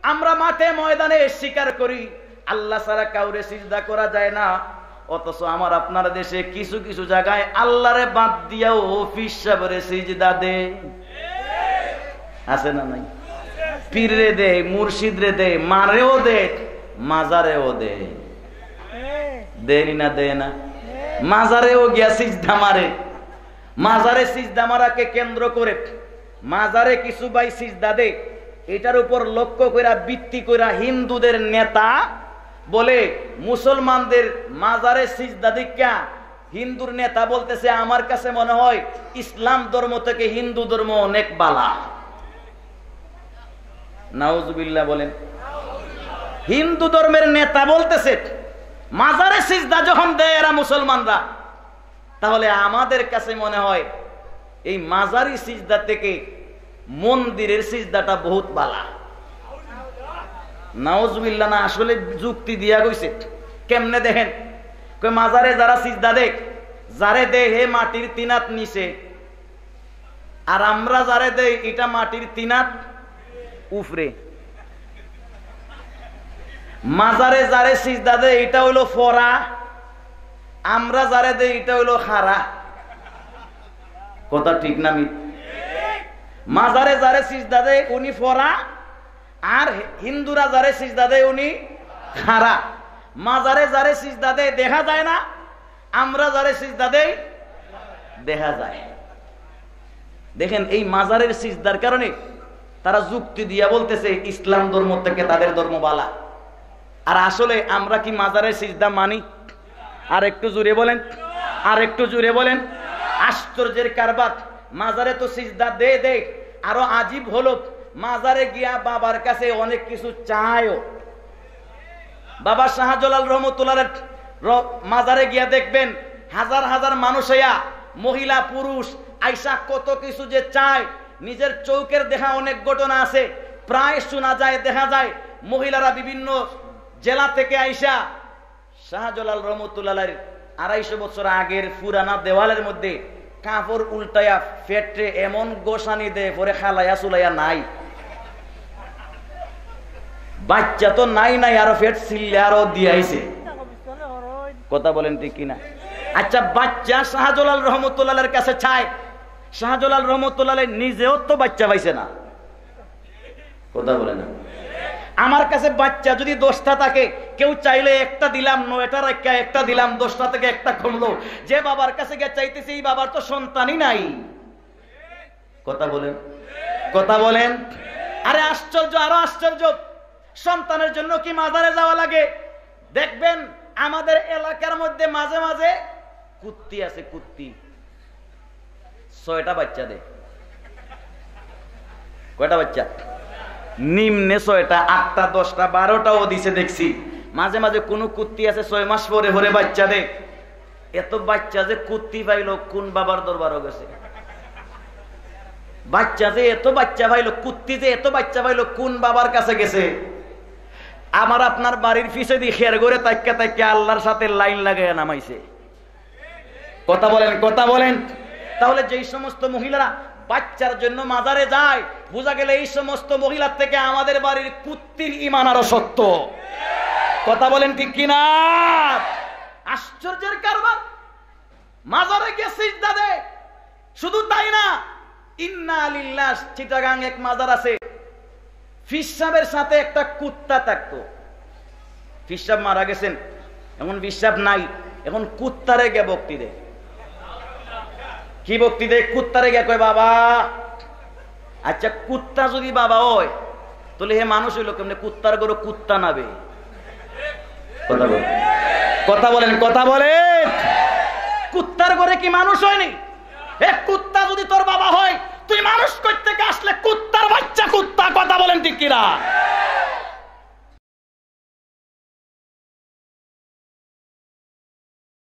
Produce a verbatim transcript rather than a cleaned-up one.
আমরা মাঠে ময়দানে স্বীকার করি, আল্লাহ ছাড়া কাউরে সিজদা করা যায় না, অথচ আমার আপনার দেশে কিছু কিছু জায়গায় আল্লাহরে বাদ দিয়াও পীর সাহেবরে সিজদা দে। আছে না নাই? পীররে দে, মুর্শিদরে দে, মারেও দে, মাজারেও দে। দেনি না, দে না? মাজারেও গিয়া সিজদা মারে। মাজারে সিজদা মারাকে কেন্দ্র করে মাজারে কিছু ভাই সিজদা দেয়, এটার উপর লক্ষ্য কইরা, ভিত্তি কইরা হিন্দুদের নেতা বলে মুসলমানদের মাজারে সিজদা দেখিয়া হিন্দুর নেতা বলতেছে, "আমার কাছে মনে হয় ইসলাম ধর্ম থেকে হিন্দু ধর্ম অনেক বালা।" নাউজুবিল্লাহ বলেন। হিন্দু ধর্মের নেতা বলতেছে, মাজারে সিজদা যখন দেয় এরা মুসলমানরা, তাহলে আমাদের কাছে মনে হয় এই মাজারি সিজদা থেকে মন্দিরের সিজদাটা বহুত বালা। নাউজুবিল্লাহ না, আসলে যুক্তি দিয়া কইছে। কেমনে দেখেন, কই মাজারে যারা সিজদা দেয়, যারে দেয় হে মাটির তিন আত নিচে, আর আমরা যারে দেই ইটা মাটির তিন আত উপরে। মাজারে যারে সিজদা দেয় ইটা হইলো ফরা, আমরা যারে দেই ইটা হইলো খারা। কথা ঠিক না মি? মাজারে যারে সিজদা দেয় উনি ফরা, আর হিন্দুরা যারে সিজদা দেয় উনি খারা। মাজারে যারে সিজদা দেয় দেখা যায় না, আমরা যারে সিজদা দেই দেখা যায়। দেখেন, এই মাজারের সিজদার কারণে তারা যুক্তি দিয়া বলতেছে ইসলাম ধর্ম থেকে তাদের ধর্ম বালা। আর আসলে আমরা কি মাজারের সিজদা মানি? আর একটু জোরে বলেন, আর একটু জোরে বলেন। আশ্চর্যের কারবার, মাজারে তো সিজদা দে দে, আরো আজীব হলো, মাজারে গিয়া বাবার কাছে অনেক কিছু চায়ও। বাবা শাহজালাল রহমতুল্লাহ আলাইহির র-, মাজারে গিয়া দেখবেন, হাজার হাজার মানুষ আইয়া, মহিলা পুরুষ আইসা কত কিছু যে চায়, নিজের চোখের দেখা অনেক ঘটনা আছে। প্রায় শোনা যায়, দেখা যায়, মহিলারা বিভিন্ন জেলা থেকে আইসা শাহজালাল রহমতুল্লাহ আলাইহির আড়াইশো বছর আগের পুরানা দেওয়ালের মধ্যে কাপড় উল্টাইয়া পেটে এমন গোসানি দেয়, পরে খালাইয়া চুলাইয়া নাই। বাচ্চা তো নাই নাই, আরো পেট ছিললে আরো দিয়াইছে। কথা বলেন ঠিক কিনা? আচ্ছা, বাচ্চা শাহজালাল রহমতুল্লাহ আলাইহির কাছে চায়, শাহজালাল রহমতুল্লাহ আলাইহি নিজেও তো বাচ্চা পাইছে না। কথা বলে না। আমার কাছে বাচ্চা যদি দশটা থাকে, কেউ চাইলে একটা দিলাম, নয়টা রাখিয়া একটা দিলাম, দশটা থেকে একটা কমলো। যে বাবার কাছে গিয়া চাইতেছে, এই বাবার তো সন্তানই নাই। কথা বলেন, কথা বলেন। আরে আশ্চর্য, আরো আশ্চর্য, সন্তানের জন্য কি মাজারে যাওয়া লাগে? দেখবেন আমাদের এলাকার মধ্যে মাঝে মাঝে কুত্তি আছে, কুত্তি। ছয়টা বাচ্চা দেয়। কয়টা বাচ্চা? নিম্নে ছয়টা, আটটা, দশটা, বারোটাও দিছে দেখছি। মাঝে মাঝে কোনো কুত্তি আছে ছয় মাস পরে পরে বাচ্চা দেয়। এত বাচ্চা যে কুত্তি পাইলো, কোন বাবার দরবারও গেছে? বাচ্চা যে এত বাচ্চা পাইলো, কুত্তি যে এত বাচ্চা পাইলো, কোন বাবার কাছে গেছে? আমার আপনার বাড়ির পিছেদি খের ঘরে তাকিয়া তাকিয়া আল্লাহর সাথে লাইন লাগাইয়া নামাইছে। কথা বলেন, কথা বলেন। তাহলে যেই সমস্ত মহিলারা বাচ্চার জন্য মাজারে যায়, বোঝা গেল এই সমস্ত মহিলার থেকে আমাদের বাড়ির কুত্তির ইমান আরো শক্ত। কথা বলেন ঠিক কিনা? আশ্চর্যের কারবার। মাজারে গিয়ে সিজদা দেয়। শুধু তাই না, ইন্না লিল্লাহ, চিটাগাং এক মাজার আছে, পীর সাহেবের সাথে একটা কুত্তা থাকতো। পীর সাহেব মারা গেছেন, এখন পীর সাহেব নাই, এখন কুত্তারে গিয়া ভক্তি দেয়। কি ভক্তি দেয়? কুত্তারে গিয়া কয়, "বাবা।" আচ্ছা, কুত্তা যদি বাবা হয়, তাহলে হে মানুষ হইলো কেমনে? কুত্তার ঘরো কুত্তা নাবে। কথা বলেন, কথা বলেন, কথা বলেন। কুত্তার ঘরে কি মানুষ হয়নি? এ কুত্তা যদি তোর বাবা হয়, তুই মানুষ করতে আসলে কুত্তার বাচ্চা কুত্তা। কথা বলেন ঠিক কিনা?